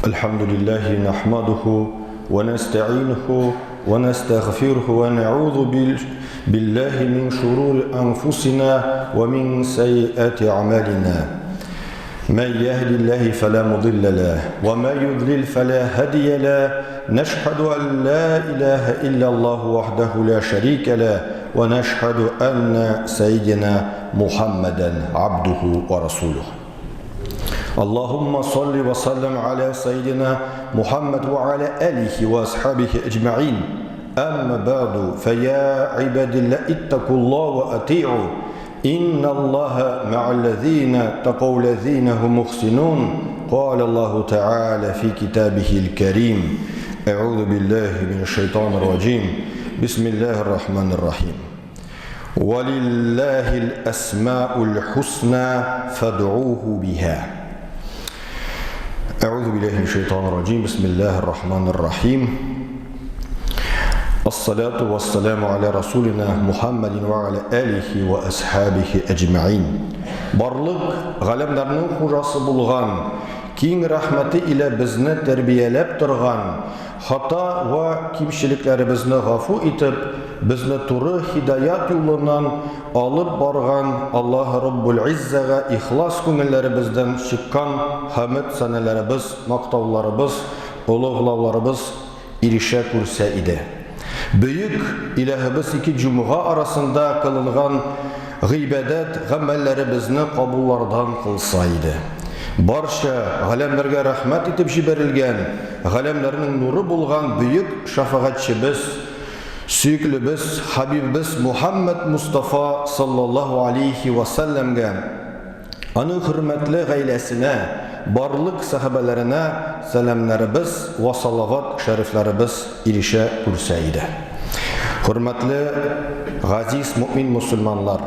الحمد لله نحمده ونستعينه ونستغفره ونعوذ بالله من شرور أنفسنا ومن سيئات أعمالنا من يهد الله فلا مضل له وما يضلل فلا هادي له نشهد أن لا إله إلا الله وحده لا شريك له ونشهد أن سيدنا محمدا عبده ورسوله اللهم صل وسلم على سيدنا محمد وعلى آله وأصحابه أجمعين أما بعد فيا عباد الله اتقوا الله وأطيعوا إن الله مع الذين تقوا الذين هم محسنون قال الله تعالى في كتابه الكريم أعوذ بالله من الشيطان الرجيم بسم الله الرحمن الرحيم ولله الأسماء الحسنى فادعوه بها أعوذ بالله من الشيطان الرجيم بسم الله الرحمن الرحيم الصلاة والسلام على رسولنا محمد وعلى آله وأصحابه أجمعين Барлык галәмнәрнең хуҗасы булган, киң рәхмәте илә безне тәрбияләп торган, хата вә кимчелекләребезне гафу итеп, безне туры һидаят юлыннан алып барган Аллаһ Раббул Иззәгә ихлас күңелләребездән чыккан хәмед-сәнәләребез, мактауларыбыз, олуглауларыбыз ирешә күрсә иде. Бөек Илаһыбыз ике җомга арасында кылынган гыйбадәт гамәлләребезне кабуллардан кылса иде. Барча галәмнәргә рәхмәт итеп җибәрелгән, галәмнәрнең нуры булган бөек шәфәгатьчебез, сөеклебез, хәбибебез Мухәммәд Мостафа саллаллаһу алейһи вә сәлләмгә, Аның хөрмәтле гаиләсенә, барлык сәхабәләренә сәламнәребез вә салават шәрифләребез ирешә күрсә иде. Хөрмәтле газиз мөэмин мөселманнар!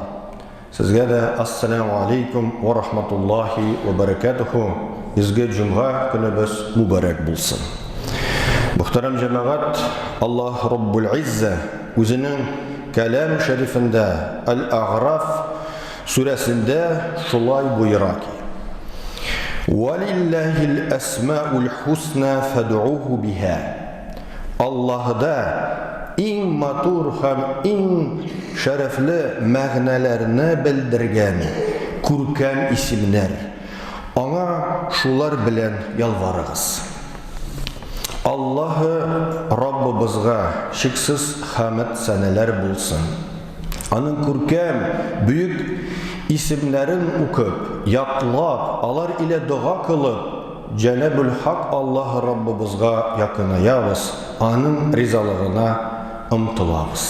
Сезгә дә Ассаляму алейкум вә рахматуллаһи вә бәрәкәтүһү, изге җомга көнебез мөбарәк булсын. Мөхтәрәм җәмәгать, Аллаһ Раббул Иззә үзенең Кәлам шәрифендә Әл-Әгъраф Сүрәсендә шулай боера ки: Валиллаһил әсмаул хусна фәдъуху биһа. Аллаһыда иң матур һәм иң шәрәфле мәгънәләрне белдергән күркәм исемнәр. Аңа шулар белән ялварыгыз. Аллаһы Раббыбызга чиксез хәмед-сәнәләр булсын. Аның күркәм, бөек исемнәрен укып, ятлап, алар илә дога кылып, Җәнәбүл Хак Аллаһ Раббыбызга якынаябыз, Аның ризалыгына омтылабыз.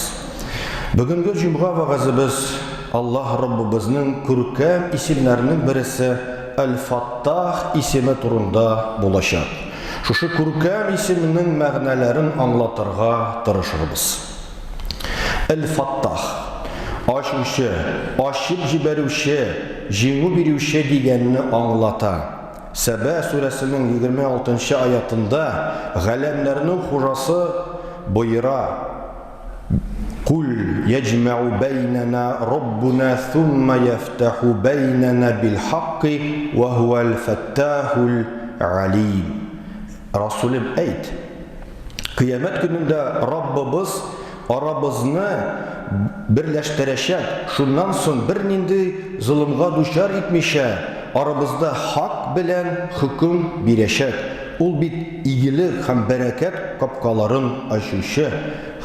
Бүгенге җомга вәгазебез Аллаһ Раббыбызның күркәм исемнәренең бересе Әл-Фаттах исеме турында булачак. Шушы күркәм исемнең мәгънәләрен аңлатырга тырышырбыз. Әл-Фаттах, ачучы, ачып җибәрүче, җиңү бирүче дигәнне аңлата. Сәбә сүрәсенең 26 нчы аятында галәмнәрнең хуҗасы боера, Кул яҗмәу бәйнәнә Раббуна сумма яфтаху бәйнәнә бил-хакки вә һуәл-фәттахул алим. Расулем, әйт, Кыямәт көнендә Раббыбыз арабызны берләштерәчәк, шуннан соң бернинди золымга дучар итмичә, арабызда хак белән хөкем бирәчәк. Ул бит игелек һәм бәрәкәт капкаларын ачучы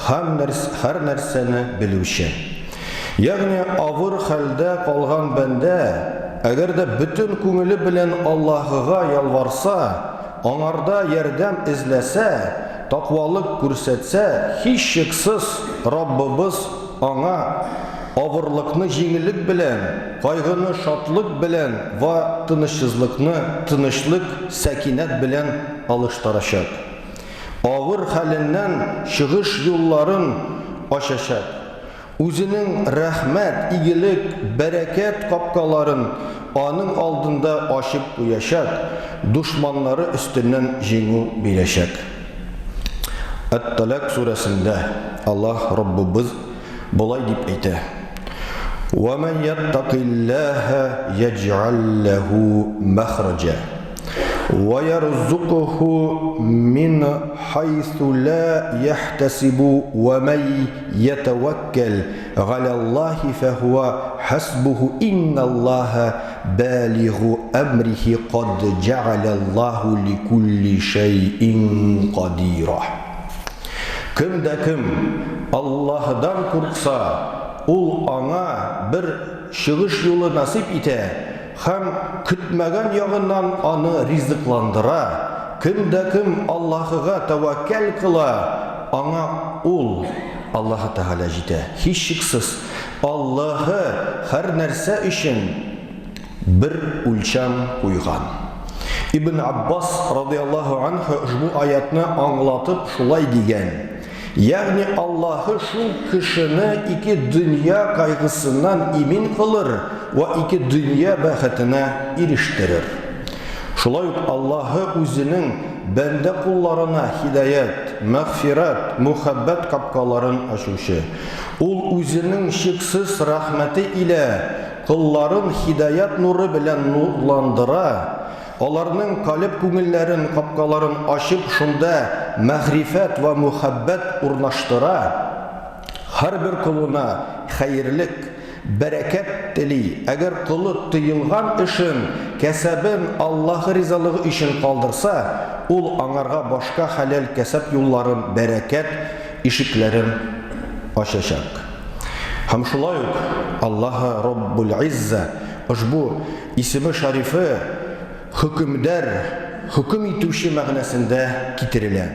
һәм һәрнәрсәне белүче. Ягъни авыр хәлдә калган бәндә, әгәр дә бөтен күңеле белән Аллаһыга ялварса, Аңарда ярдәм эзләсә, таквалык күрсәтсә, һичшиксез, Раббыбыз аңа авырлыкны җиңеллек белән, кайгыны шатлык белән вә тынычсызлыкны тынычлык, сәкинәт белән алыштырачак. Авыр хәленнән чыгыш юлларын ачачак. Үзенең рәхмәт, игелек, бәрәкәт капкаларын аның алдында ачып куячак, дошманнары өстеннән җиңү бирәчәк. Әт-Талак сүрәсендә Аллаһ Раббыбыз болай дип әйтә, Вә мән яттакиллаһа яҗгал ләһу мәхраҗа. Ва ярзукуху мин хайсу ла яхтасибу ва май ятаваккал галаллахи фахуа хасбуху инналлаха балигу амрихи кад джа'алаллаху ликулли шайин кадира. Кем дә кем Аллаһыдан куркса, ул аңа бер чыгыш юлы насыйп итә һәм көтмәгән ягыннан аны ризыкландыра. Кем дә кем Аллаһыга тәвәккәл кыла, аңа ул, Аллаһы Тәгалә җитә. Һичшиксез, Аллаһы һәрнәрсә өчен бер үлчәм куйган. Ибн Аббас радыяллаһу анһу ошбу аятны аңлатып шулай дигән, Ягъни Аллаһы шул кешене ике дөнья кайгысыннан имин кылыр вә ике дөнья бәхетенә ирештерер. Шулай ук Аллаһы үзенең бәндә кулларына һидаять, мәгъфирәт, мөхәббәт капкаларын ачучы. Ул үзенең чиксез рәхмәте илә Колларын һидаять нуры белән нурландыра, аларның калеб-күңелләрен капкаларын ачып шунда мәгърифәт вә мөхәббәт урнаштыра, һәрбер колына хәерлек, бәрәкәт тели, әгәр колы тыелган эшен, кәсәбен Аллаһы ризалыгы өчен калдырса, Ул аңарга башка хәләл кәсәп юлларын, бәрәкәт ишекләрен ачачак. Һәм шулай ук Аллаһы Раббул Изза ошбу исеме шәрифе хөкемдар, хөкем итүче мәгънәсендә китерелә.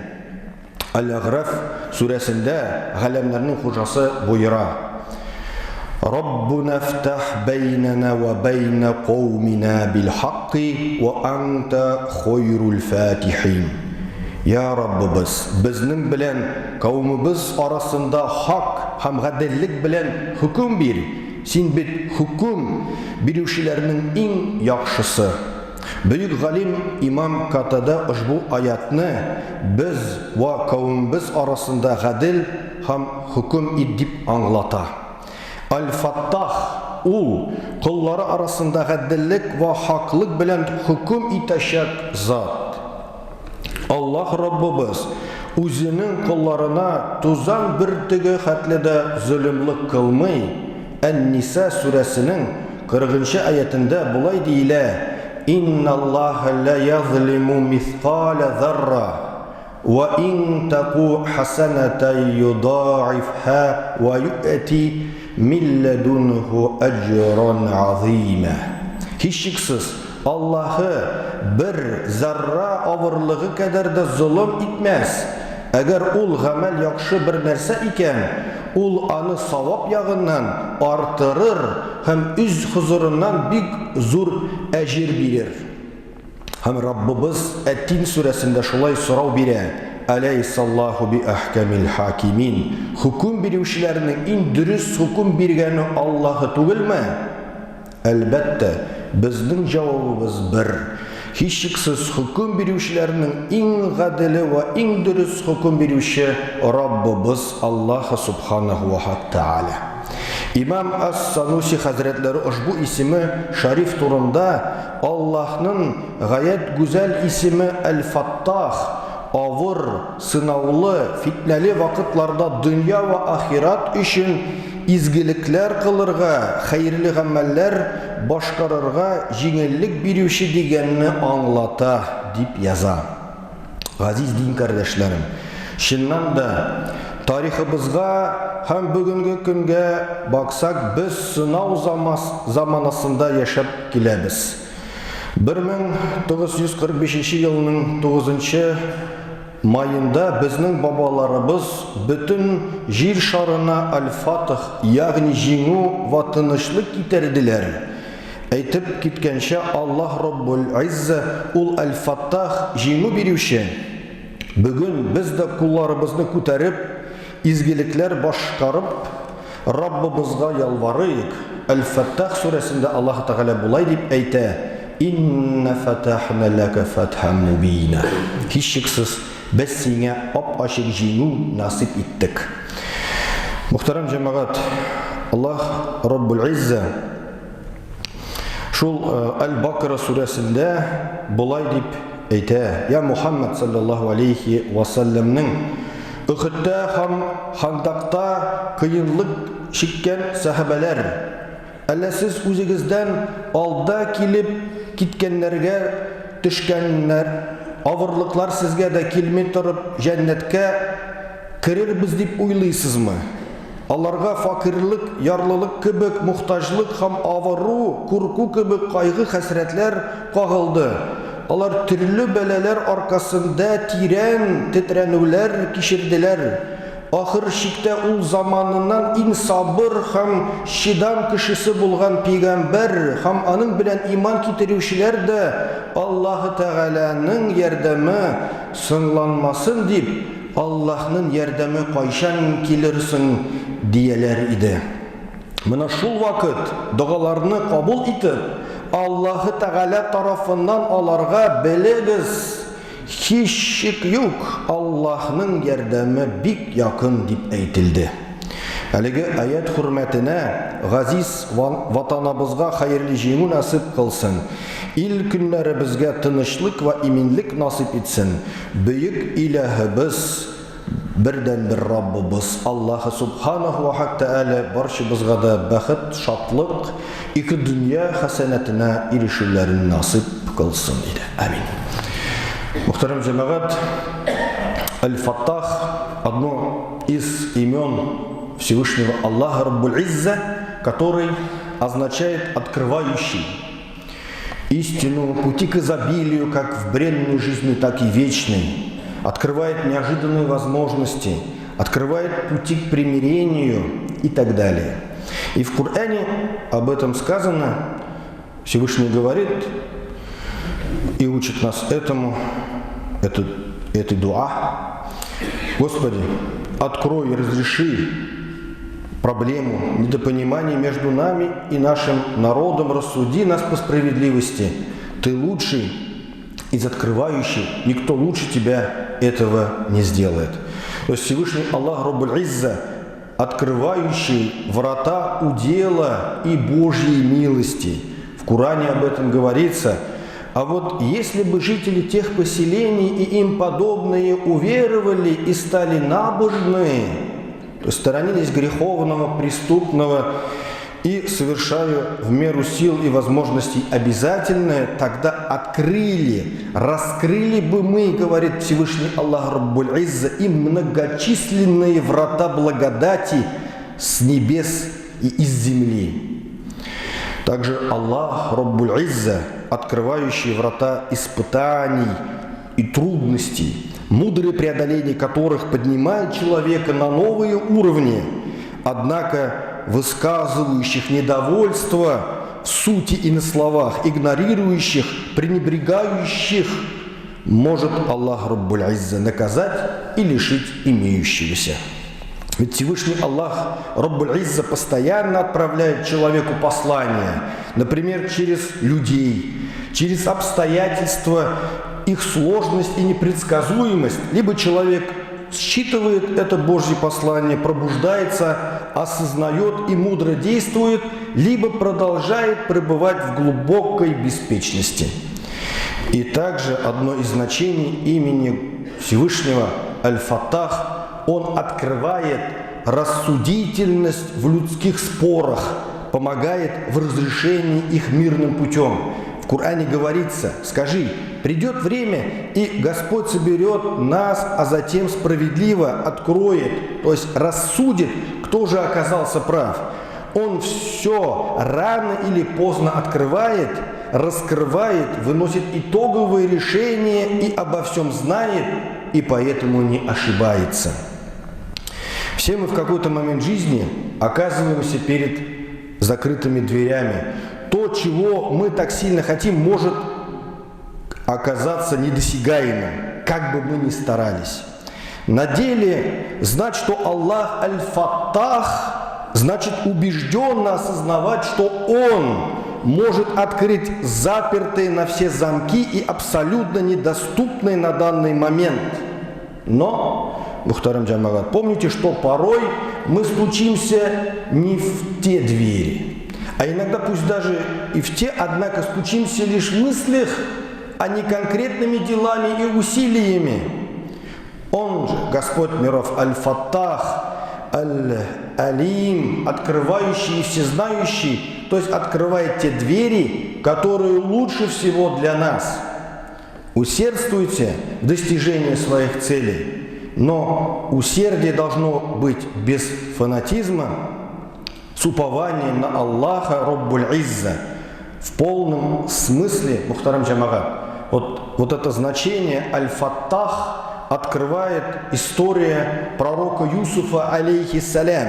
Әл-Әгъраф сүрәсендә галәмнәрнең хуҗасы боера: Раббуна фтах бәйнәнә вә бәйнә каумина бил хакки вә анта хайрул фатихин. Я Раббыбыз, безнең белән кавемебез арасында хак һәм гаделлек белән хөкем бир, Син бит хөкем бирүчеләрнең иң яхшысы. Бөек галим имам Катада ошбу аятьне без вә кавемебез арасында гадел һәм хөкем ит дип аңлата. Әл-Фаттах, Ул, коллары арасында гаделлек вә хаклык белән хөкем итәчәк зат. Аллаһ Раббыбыз Үзенең колларына тузан бөртеге хәтле дә золымлык кылмый, Ән-Ниса сүрәсенең 40 нчы аятендә болай диелә, Инналлаһа ла язлиму мисқаля зарра, ва ин таку хасанатан юдаифха ва юъти мин ләдунһу әҗран азыйма. Һичшиксез, Аллаһы бер зәрра авырлыгы кадәр дә золым итмәс. Әгәр ул гамәл яхшы бер нәрсә икән, Ул аны савап ягыннан артырыр һәм Үз хозурыннан бик зур әҗер бирер. Һәм Раббыбыз Әт-Тин сүрәсендә шулай сорау бирә, Әләйсаллаһу би әхкәмил хакимин? Хөкем бирүчеләрнең иң дөрес хөкем биргәне Аллаһы түгелме? Әлбәттә, безнең җавабыбыз бер, һичшиксез хөкем бирүчеләрнең иң гаделе вә иң дөрес хөкем бирүче Раббыбыз Аллаһы Субханаһу вә Тәгалә. Имам ас-Сануси хәзрәтләре ошбу исеме шәриф турында Аллаһның гаять гүзәл исеме Әл-Фаттах, авыр, сынаулы, фитнәле вакытларда дөнья вә ахират өчен изгелекләр кылырга, хәерле гамәлләр башкарырга җиңеллек бирүче дигәнне аңлата, дип яза. Газиз дин кардәшләрем, чыннан да, тарихыбызга һәм бүгенге көнгә баксак, без сынау заманасында яшәп киләбез. 1945 елның 9 маенда безнең бабаларыбыз бөтен җир шарына Аль-Фатых, ягъни җиңү вә тынычлык китерделәр. Әйтеп киткәнчә, Аллаһ Раббул Иззә, ул Аль-Фаттах, җиңү бирүче. Бүген без дә кулларыбызны күтәреп, изгелекләр башкарып, Раббыбызга ялварыйк. Әл-Фәттах сүрәсендә Аллаһ Тәгалә болай дип әйтә, Инна фәтәхнә ләкә фәтхән мубина. Һичшиксез, без сиңа ап-ачык җиңү насыйп иттек. Мөхтәрәм җәмәгать, Аллаһ Раббул Иззә шул Әл-Бакара сүрәсендә болай дип әйтә, Я Мухаммад саллаллаһу алейхи ва саллямның Өхөддә һәм Хандакта кыенлык чиккән сәхабәләр, әллә сез үзегездән алда килеп киткәннәргә төшкәннәр авырлыклар сезгә дә килми торып җәннәткә керербез дип уйлыйсызмы? Аларга факирлык, ярлылык кебек мохтаҗлык һәм авыру, курку кебек кайгы-хәсрәтләр кагылды. Алар төрле бәлаләр аркасында тирән тетрәнүләр кичерделәр. Ахыр чиктә ул заманыннан иң сабыр һәм чыдам кешесе булган пигамбәр һәм аның белән иман китерүчеләр дә Аллаһы Тәгаләнең ярдәме соңланмасын дип, Аллаһнын ярдәме кайчан килер соң, дияләр иде. Менә шул вакыт догаларны кабул итеп, Аллаһы Тәгалә тарафыннан аларга, Белегез, һич шик юк, Аллаһның ярдәме бик якын, дип әйтелде. Әлеге аять хөрмәтенә газиз Ватаныбызга хәерле җиңү насыйп кылсын, ил-көннәребезгә тынычлык вә иминлек насыйп итсен. Бөек Илаһыбыз, бердәнбер Раббыбыз Аллаһы Субханаһу вә Хак Тәгалә барчабызга да бәхет, шатлык, ике дөнья хәсәнәтенә ирешүләрен насыйп кылсын иде. Амин. Мөхтәрәм җәмәгать, Әл-Фаттах, одно из имен Всевышнего Аллаха Раббуль Изза, который означает открывающий истину, пути к изобилию, как в бренной жизни, так и вечной, открывает неожиданные возможности, открывает пути к примирению и так далее. И в Коране об этом сказано, Всевышний говорит и учит нас этому, это, этой дуа. Господи, открой и разреши проблему недопонимания между нами и нашим народом, рассуди нас по справедливости. Ты лучший из открывающих, никто лучше тебя этого не сделает. То есть Всевышний Аллах Раббуль Изза, открывающий врата удела и Божьей милости. В Коране об этом говорится. А вот если бы жители тех поселений и им подобные уверовали и стали набожны, то есть сторонились греховного, преступного и, совершая в меру сил и возможностей обязательное, тогда открыли, раскрыли бы мы, говорит Всевышний Аллах Раббуль Изза, им многочисленные врата благодати с небес и из земли. Также Аллах Раббуль Изза, открывающий врата испытаний и трудностей, мудрое преодоление которых поднимает человека на новые уровни, однако высказывающих недовольство в сути и на словах, игнорирующих, пренебрегающих, может Аллах Раббуль Изза наказать и лишить имеющегося. Ведь Всевышний Аллах Раббуль Изза постоянно отправляет человеку послания, например, через людей, через обстоятельства, их сложность и непредсказуемость. Либо человек считывает это Божье послание, пробуждается, осознает и мудро действует, либо продолжает пребывать в глубокой беспечности. И также одно из значений имени Всевышнего Аль-Фаттах, он открывает рассудительность в людских спорах, помогает в разрешении их мирным путем. В Коране говорится: скажи, придет время, и Господь соберет нас, а затем справедливо откроет, то есть рассудит, кто же оказался прав. Он все рано или поздно открывает, раскрывает, выносит итоговые решения и обо всем знает, и поэтому не ошибается. Все мы в какой-то момент жизни оказываемся перед закрытыми дверями. То, чего мы так сильно хотим, может оказаться недосягаемым, как бы мы ни старались. На деле знать, что Аллах Аль-Фаттах, значит убежденно осознавать, что Он может открыть запертые на все замки и абсолютно недоступные на данный момент. Но, мөхтәрәм җәмәгать, помните, что порой мы стучимся не в те двери, а иногда пусть даже и в те, однако стучимся лишь в мыслях, а не конкретными делами и усилиями. Он же, Господь миров, Аль-Фаттах, Аль-Алим, открывающий и всезнающий, то есть открывает те двери, которые лучше всего для нас. Усердствуйте в достижении своих целей, но усердие должно быть без фанатизма, с упованием на Аллаха Роббуль Изза, в полном смысле, мухтарам джамагат. Вот это значение Аль-Фаттах открывает история пророка Юсуфа, алейхиссалям,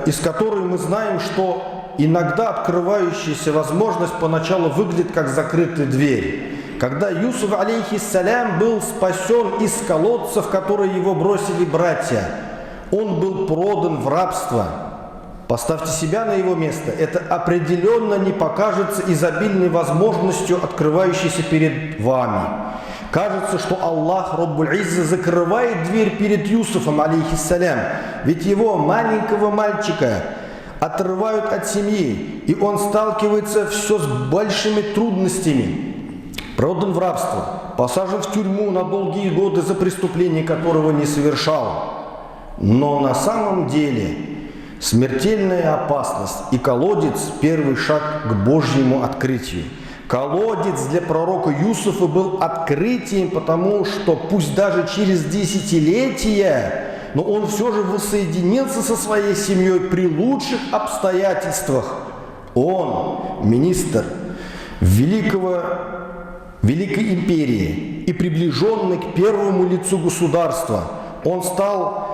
из которой мы знаем, что иногда открывающаяся возможность поначалу выглядит как закрытая дверь. Когда Юсуф, алейхиссалям, был спасен из колодца, в который его бросили братья, он был продан в рабство. Поставьте себя на его место. Это определенно не покажется изобильной возможностью, открывающейся перед вами. Кажется, что Аллах Роббуль Изза закрывает дверь перед Юсуфом, алейхиссалям, ведь его маленького мальчика отрывают от семьи, и он сталкивается все с большими трудностями. Продан в рабство, посажен в тюрьму на долгие годы за преступление, которого не совершал. Но на самом деле смертельная опасность и колодец – первый шаг к Божьему открытию. Колодец для пророка Юсуфа был открытием, потому что пусть даже через десятилетия, но он все же воссоединился со своей семьей при лучших обстоятельствах. Он, министр Великой империи и приближенный к первому лицу государства, он стал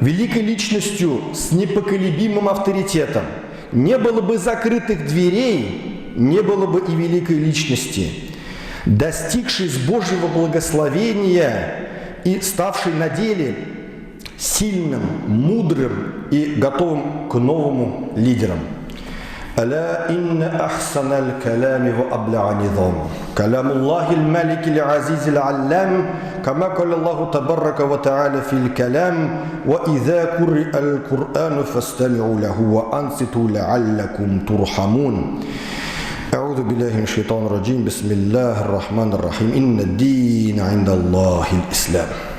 великой личностью с непоколебимым авторитетом. Не было бы закрытых дверей, не было бы и великой личности, достигшей с Божьего благословения и ставшей на деле сильным, мудрым и готовым к новому лидерам. ألا إن أحسن الكلام وأبلع نظام كلام الله الملك العزيز العلام كما قال الله تبارك وتعالى في الكلام وإذا قرئ القرآن فاستمعوا له وأنصتوا لعلكم ترحمون. أعوذ بالله من الشيطان الرجيم. بسم الله الرحمن الرحيم. إن الدين عند الله الإسلام.